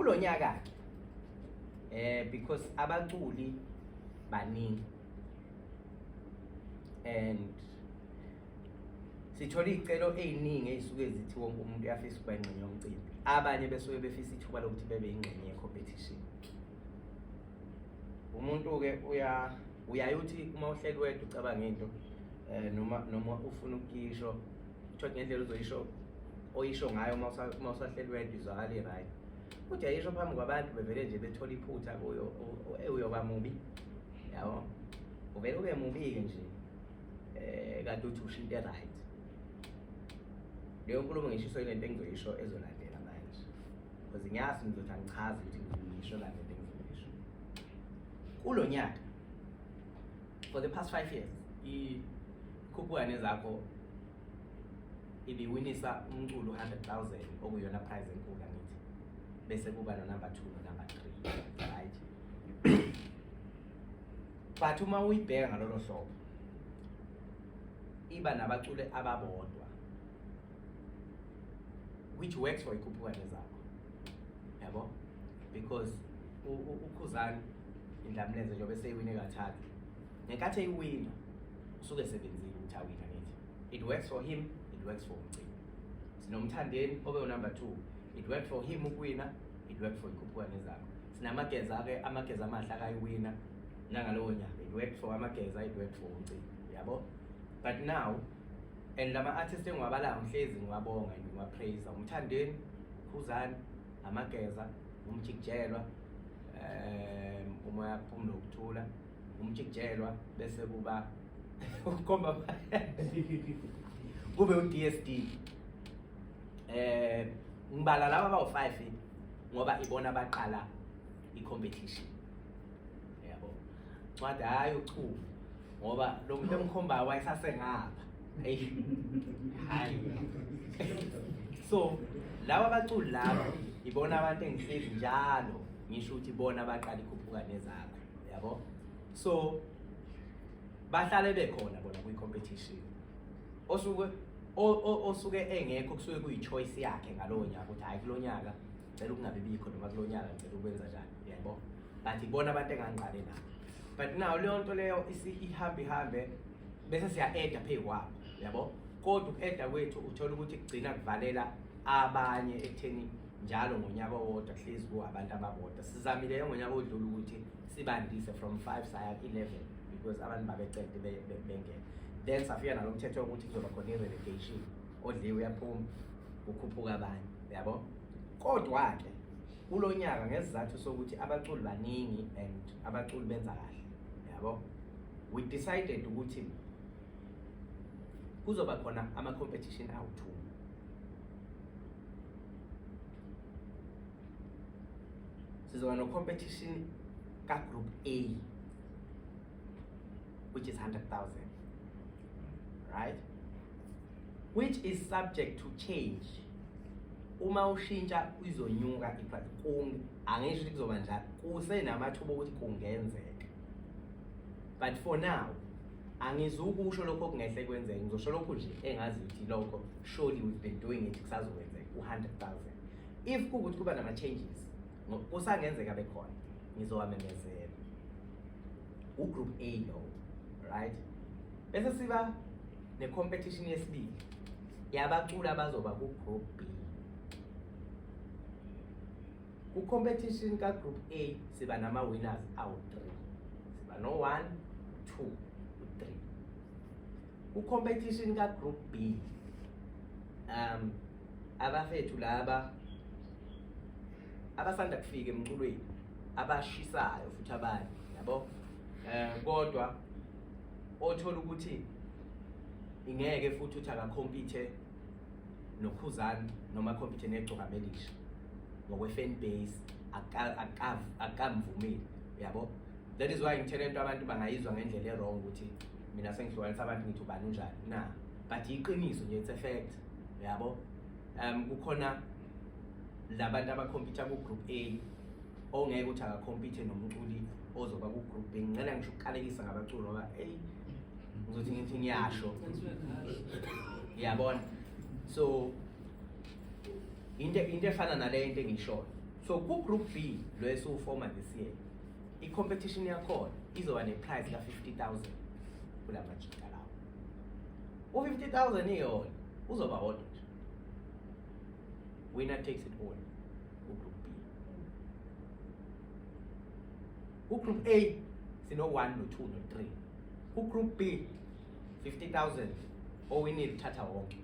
Kulo nyaka-ke because abaculi baningi and sithola iy'celo ey'ningi ey'suke zithi wonke umuntu uyafisa ukuba ingxenye yomcimbi, abanye besuke befisa ithuba lokuthi bebe ingxenye ye-competition. Umuntu-ke uyaye uthi uma uhleli wedwa ucabanga into noma ufuna ukuyisho, uthole ngendlela uzoyisho oyisho ngayo uma usahleli wedwa izwakala i-right, kodwa uyayisho phambi kwabantu bevele nje bethola iphutha kuyo, uyoba mubi, yabo, uvele ube mubi-ke nje kanti uthi usho into e-right. Leyo nkulumo ngishiso ile nto engizoyisho ezolandela manje, because ngiyazi ngizothi angichazi ukuthi ngisho la lento engizoyisho. Kulo nyaka, for the past 5 years, iKhuphuka Nezakho ibiwinisa umculo 100,000 okuyona prize enkulu, angithi, bese kuba no number 2 no number 3, right? But uma uyibheka ngalolo hlobo, iba nabaculi ababodwa, which works for iKhuphuka Nezakho, yabo, because uKhuzani Indlamlenze njengoba eseyiwine kathathu, ngenkathi eyiwina usuke esebenzile ukuthi awina, ngithi it works for him, it works for umcimbi. SinoMthandeni obe unumber 2, it worked for him ukuwina, it worked for iKhuphuka Nezakho. Sinamageza-ke, Amageza Amahle akayiwina nangalowo nyaka, it worked for Amageza, it worked for umcimbi, yabo. But now, and lama artists engiwabalayo ngihlezi ngiwabonga and ngiwapraise, uMthandeni, Khuzani, Amageza, uMjikijelwa, umoya phumula ukuthula, uMjikijelwa, bese kuba ukhomba kube u-DSD. Ngibala laba abawu-5 ngoba ibona abaqala i-competition, yabo. Ncwadi hayi uchumo ngoba lo muntu emkhombayo wayesasengapha, eyi hayi. So laba abaculi laba ibona abantu engihlezi njalo ngisho ukuthi ibona abaqala iKhuphuka Nezakho, yabo. So bahlale bekhona bona kwi-competition. Osuke engekho kusuke kuyi-choice yakhe ngalowo nyaka ukuthi hhayi, kulo nyaka ngicela ukungabi bikho, noma kulo nyaka ngicela ukwenza njani, yabo. But ibona abantu engangiqale nabo. But now leyo nto leyo ihambe ihambe bese siya-eda phezu kwabo, yabo. Kodwa uku-eda kwethu uthola ukuthi kugcina kuvalela abanye ekutheni njalo ngonyaka owodwa kuhlezi ku abantu ababodwa. Sizamile ngonyaka odlule ukuthi sibandise from 5 saya ku-11 because abantu babecede bengena. Then safika nalo mthetho wokuthi kuzoba khona i-relegation, odliwe uyaphuma, kukhuphuka abanye, yabo. Kodwa-ke kulo nyaka, ngesizathu sokuthi abaculi baningi and abaculi benza kahle, yabo, we decided ukuthi kuzoba khona ama-competition awu-2. Sizoba no-competition ka-group A, which is 100,000, right, which is subject to change. Uma ushintsha izonyuka iprice. Angisho ukuthi kuzoba njalo, kusenamathuba ukuthi kungenzeka, but for now angizukusho lokho okungehle kwenzeke. Ngizosho lokhu nje engazi ukuthi lokho surely we've been doing it, kusazokwenzeka u-100,000. If kuwukuthi kuba nama-changes, kusangenzeka bekhona, ngizowamemezela. U-group A lowo, right? Bese siba ne-competition yesibili yabaculi abazoba ku-group B. Ku-competition ka-group A siba nama-winners awu-3, siba no-1, 2, u-3. Ku-competition ka-group B, abafethu laba abasanda kufika emculweni, abashisayo futhi abanye, yabo, kodwa othola ukuthi ingeke futhi uthi akacompete noKhuzani noma compete neGcokama Elisha ngokwe-fan base, akamvumeli, uyabo. That is why ngithele into abantu bangayizwa ngendlela e-wrong ukuthi mina sengihlukanisa abantu, ngithi ubani unjani na, but iqiniso nje, it's a fact, uyabo. Kukhona labantu abacompete ku-group A ongeke ukuthi akacompete nomculi ozoba ku-group B. Ngicela ngisho ukuqalekisa ngabaculi ngoba eyi, ngizothi ngithi ngiyasho, ngiyabona. So into efana nale into engiyishoyo. So ku-group B lo esiwufoma this year, i-competition yakhona izoba ne-prize ka-50,000 kula majita lawo. U-50,000 iyona uzoba wodwa nje, winner takes it all ku-group B. Ku-group A sino-1, no-2, no-3. Ku-group B, 50,000, owinile uthatha wonke.